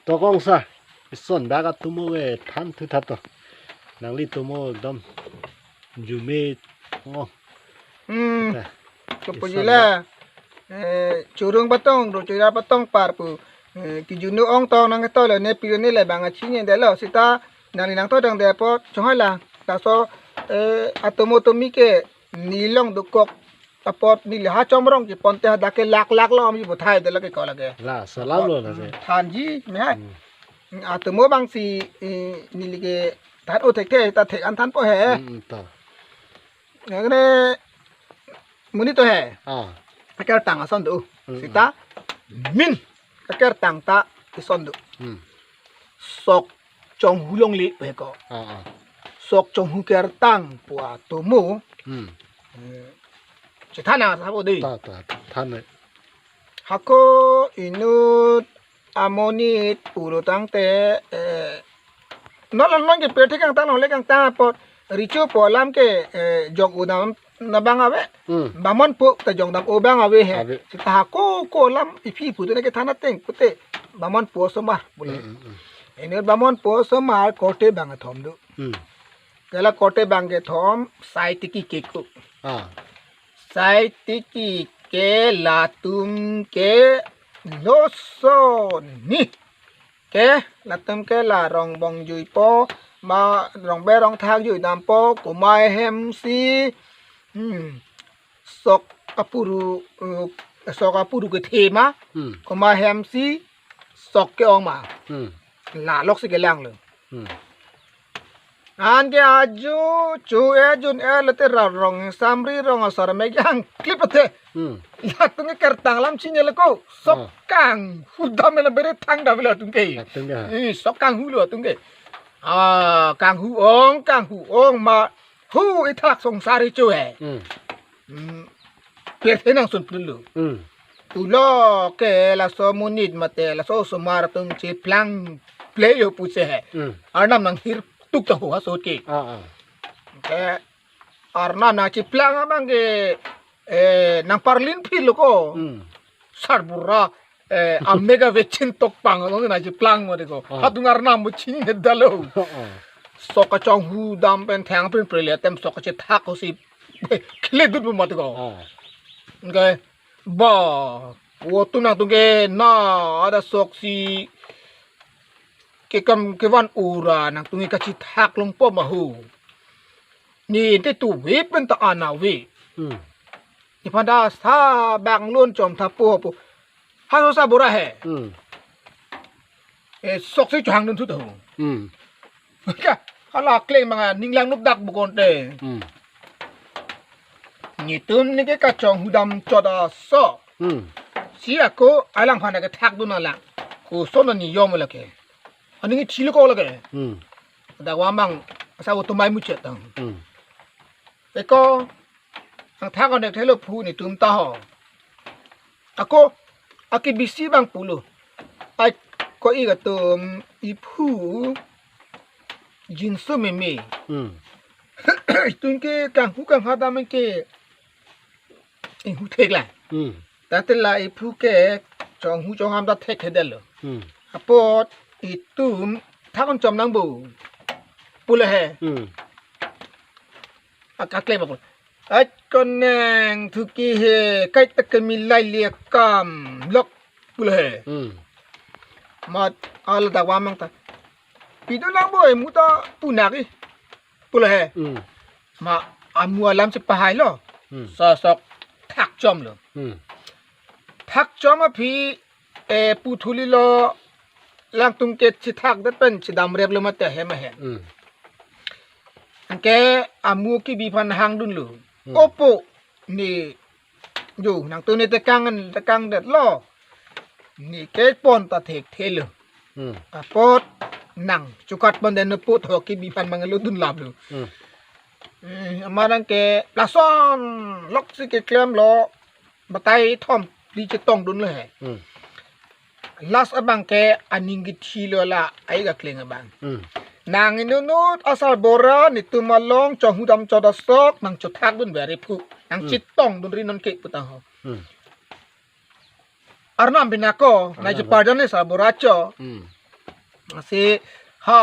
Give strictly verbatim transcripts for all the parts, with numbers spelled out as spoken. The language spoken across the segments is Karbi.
Tokong sa, ison bak atomo ke than thu that to. Nanglitum ekdom jume ngo. Hmm. Kita, Kapujila, eh, churung patong, ro chura patong par pu. Eh, kijunu ong tong nang to le ne pilo ne le bang achi ne delo. Sita nangli nangtodang de apot chonghai la. Laso, eh, atomo tomi ke neli long dokok apot neli ha chomrong kepon te hadak ke lak lak lo ami puthai delo ke ko lake. La, salam lo la se. Hmm, thanji, me hai. Hmm. Atomo bang si, eh, neli ke than o thekthe ta thek an thanpo he. Hmm, to. Nang ne monit to he. Ah. Akertang ason do. Hmm, sita min akertang ta ison do. Hmm. Sok chonghu longle he ko. Ah, ah. Sok chonghu kertang pu atomo. Hmm. Eh, chethan nang sabo dei. Ta, ta, ta, than ne. Hako inut amonit pulo tangte, eh, non non non ke pirthe kangtang longle kangtang apot recho pu alam ke, eh, jok udam nabang ave. Hmm. Bamonpo ta jongdam o bang ave he. Ave. Sita hako ko alam iphi pu tu ne kethan ateng pute bamonpo osomar pule. Hmm, hmm, hmm. Ene bamonpo osomar korte bang athom do. Hmm. Kala korte bang kethom sai tiki ke ko. Ah. Sai tiki ke latum ke losoni ke latum ke la rong bong juipo, ma rong be rong thak juidampo, komai hem si, hmm, sok apuru, eh, sok apuru kethe ma, hmm, komai hem si sok ke-ong ma. Hmm. La lok si kelang lo. Hmm. Anke ajo chu e jun e lote ra rong samri rong asar me yang klip te. Hmm. Latum ke kertang alam chinine le ko. Sok, ah, kanghu dam le bere thang da latum ke. Latum ke. Eh, sok kanghu lo latum ke. Ah, kanghu ong, kanghu ong ma hu ithak songsari chu e. Hmm. Hmm. Pirthe nang sun plun lo. Hmm. Pulo ke laso monit mate laso osomar atum cheplang ple yo pu se he. Hmm. Arnam nang hir tuk ta ho ha so ke. Ah, ah. Ke Arnam nang cheplang abang ke, eh, nang parlin phil lo ko. Hmm. Sarbura, eh, amega vechin tok pang lo nang cheplang mo de ko. Ah. Hatung Arnam mo ching he dalo. Ah, ah. Sok kachonghu dam pen thang pen prele tem sok kachethak ko si kle dut mo mati ko. Ah. Ke ba, pu atum nangtum ke na ada sok si kekam kevan ura nangtum ke kachethak longpo ma ho. Ne te tu ve pen ta ana ve. Hmm. Iphan ta sa bang lun chom tha po po. Ha so sarbura he. Hmm. Eh, sok si chohang dun thu ta ho. Hmm. Ka, hala kleng manga ninglang nuk dak bukon te. Hmm. Netum ne ke kachonghu dam chot aso. Hmm. Si ako alang phana kethak dun alang. Koson ne yom lake. Aning thilo ko lake. Hmm. Dak wa mang asa utumai muchet tang. Hmm. Eko, ang thak onek thelo phu netum ta ho. Ako, akebisi bang pulo. Ai, ko ik atum iphu jinso meme. Hmm. Itum ke kanghu kangha dam ke inghu thek la. Hmm. Tate la iphu ke chonghu chongham ta thek he delo. Hmm. Apot itum thak on chom nang bo. Pule he. Hmm. Ak-, akle ba pule. Ai koneng thuki he, kai tak kemilai liakam lok pule he. Hmm. Mat ala dak wa mang ta. Pidu nang bo, eh, muta punak i. Pule he. Hmm. Ma amu alam si pahai lo. Hmm. Sosok thak chom lo. Hmm. Thak chom aphi, eh, puthuli lo langtum ke chethak det pen chedam rep lo mate hem ahem. Hmm. Anke amu kebi aphan hang dun lo. Hmm. Opo ne jo nangtum ne tekang tekang det lo. Ne kepon ta thekthe lo. Hmm. Apot nang chukat pon den po tho kebi aphan mang lo dun lap lo. Hmm. Eh, amat nang ke lason lok si keklem lo. Batai thom phli chetong dun lo he. Hmm. Last abang ke aning kethi lo la ai ga kleng abang. Hmm. Nang inut inut asarbura netum along chonghu dam chot asok nang chothak dun beri phu. Nang, hmm, chetong dun ri non ke pu ta ho. Hmm. Arnam bin ako, nai, Arnam, je pardon ni sarbura cho. Hmm. Lasi ha,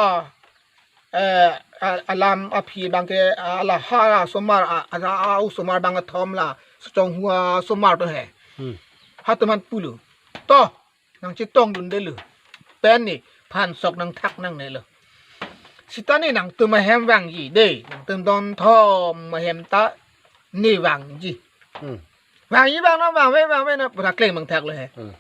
eh, a- alam aphi abang ke, a- la ha asomar, a- a- a- osomar bang kethom la Sechonghu asomar atum he. Hmm. Hatum aphan pulo, "To, nangchetongdundelo. Pen nephan sok nangthak nangnelo. Seta ne nangtum ahem vangji dei. Nangtum don thom ahem ta ne vangji." Hmm. "Vangji vang non, vangve, vangve non," pu ta kleng abang thaklo he. Hmm.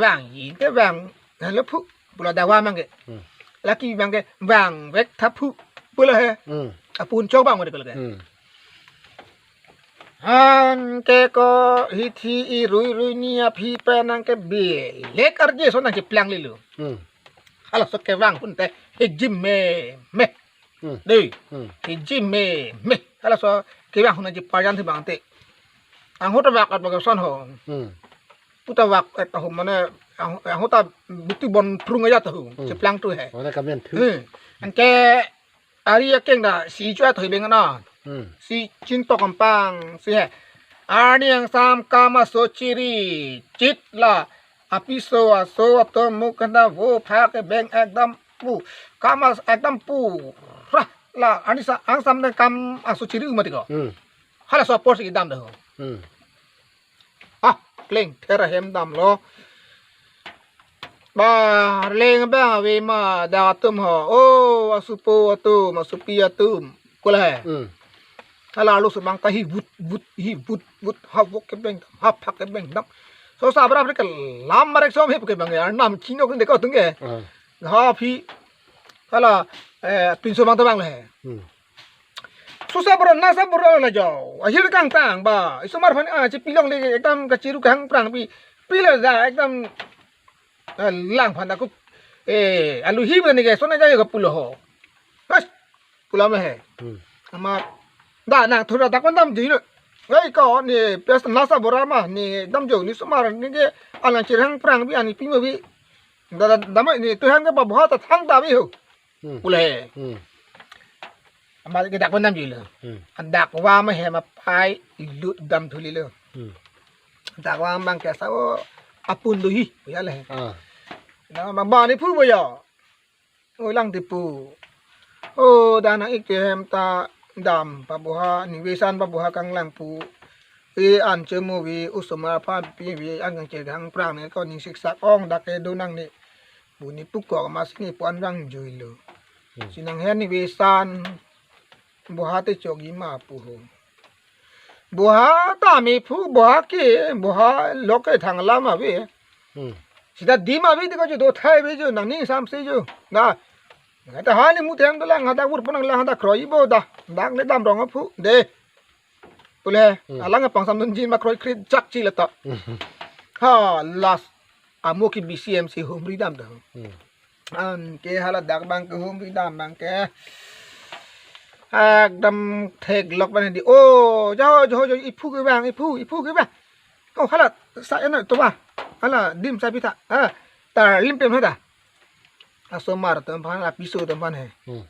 "Vangji te vang, halo phu," pu la dak vang abang ke. Hmm. Lake abang ke, "Vangvek tha phu," pulo he. Hmm. Apun chok abang mo de kalo ke. Hmm. Anke ko hithi irui rui ni aphi pen anke belek arje ason nangcheplanglelo. Hmm. Halaso kevang pute hijim meme. Hmm. Dei. Hmm. Hijim meme. Halaso kevang pute nangcheparjan si abang te. Ahut ta vak-et bagi ason ho. Hmm. Pu ta vak-et ho mane, ah-, ahut ta bitu bon prung aja ta ho. Hmm. Cheplang tu he. Mane kamen thu. Hmm. Anke ari akeng ta si chua thoi beng na. Hmm. Si chin tok ampang si he. Arni angsam kam aso chiri chit la apiso aso atum muk kanda vo phak kebeng ekdam pu. Kam as ekdam pura la arni sa angsam ne kam aso chiri mati ko. Hmm. Halaso apor si kedam ta ho. Hmm. Ah, klengther ahem damlo. Ba, leng abang ave ma dak atum ho. O, asupo atum, asupi atum, pu la he. Hmm. Hala arloso abang ta hi vut vut, hi vut vut, ha vok kebeng dam, ha phak kebeng dam. So sabra abri ke lam marek som he pu ke abang ya, arnam chinok ne ko tung ke. Hmm. Ha phi, hala, eh, pinso abang ta vanglo he. Hmm. Susa bro, nasa bro la jo. Ahir kangtang ba. Isomar aphan, ah, chepilongle ekdam kachiru kehang prang pi. Pi la ja ekdam, ah, lang aphan ako. Eh, alu hi bani ke sona ja ko pulo ho. Bas. Pulo ma he. Hmm. Ama da nang thura dak pandam ji no. Ei ko ne pes nasa bro ma ne dam jo ni somar ni ke alang chirhang prang bi ani pimo bi. Da da da ma ni tu hang ke ba bha ta thang ta bi ho. Hmm. Pu la he. Hmm. Ama ke dak pandam ji lo. Hmm. Dak vam ahem apai lut dam thuli lo. Hmm. Dak vam abang ke sa o apun do hi, ya le. Ah. Na ma ba ni phu bo ya. O lang ti pu. O da nang-ik te hem ta dam pa bo ha, nivesan pa bo ha kanglang pu. E an chemo vi, osomar aphan pi vi, an kangchehang prang ne ko ning siksak ong dak kedo nangne. Pu ni pu ko ma si ne pu an vang jui lo. Hmm. Si nang hen nivesan bo ha te chokji ma pu ho. Bo ha ta me phu, bo ha ke, bo ha lok ke thang lam ave. Hmm. Seta dim ave te ko jo do thai ave jo, nangning samse jo. Na. Nang ta ha ni mu them dolang, hadak vur ponang lang, hadak kroi bo da. Dak le dam rong aphu de. Pu le, hmm, alang apangsam dunjin ma kroi krit jak chi le ta. Hmm. Ha, last amo ke B C M si humri dam ta. Hmm. Anke hala dak abang ke humri dam abang ke. Ekdam theklok abang di. O, jo, jo, jo, iphu ke abang, iphu, iphu ke abang. O, hala, sa eno to ba. Hala, dim sa pitha. Ha, ta lim pem hada. Asomar atum aphan, apiso atum aphan he. Hmm.